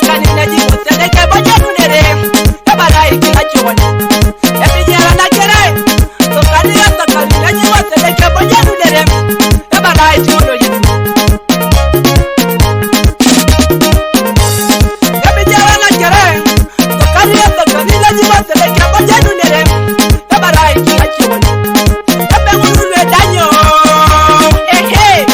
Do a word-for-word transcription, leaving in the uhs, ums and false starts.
Kani na ji mo tele ke bo je du nere. E ba rai ki la ji won. E bi je ra na kere. To kani ya to kani na ji mo tele ke bo je du nere. E ba rai ji won ye. E bi je ra na kere. To kani ya to kani na ji mo tele ke bo je du nere. E ba rai ki la ji won. E be mo lu le danyo. Eh, eh.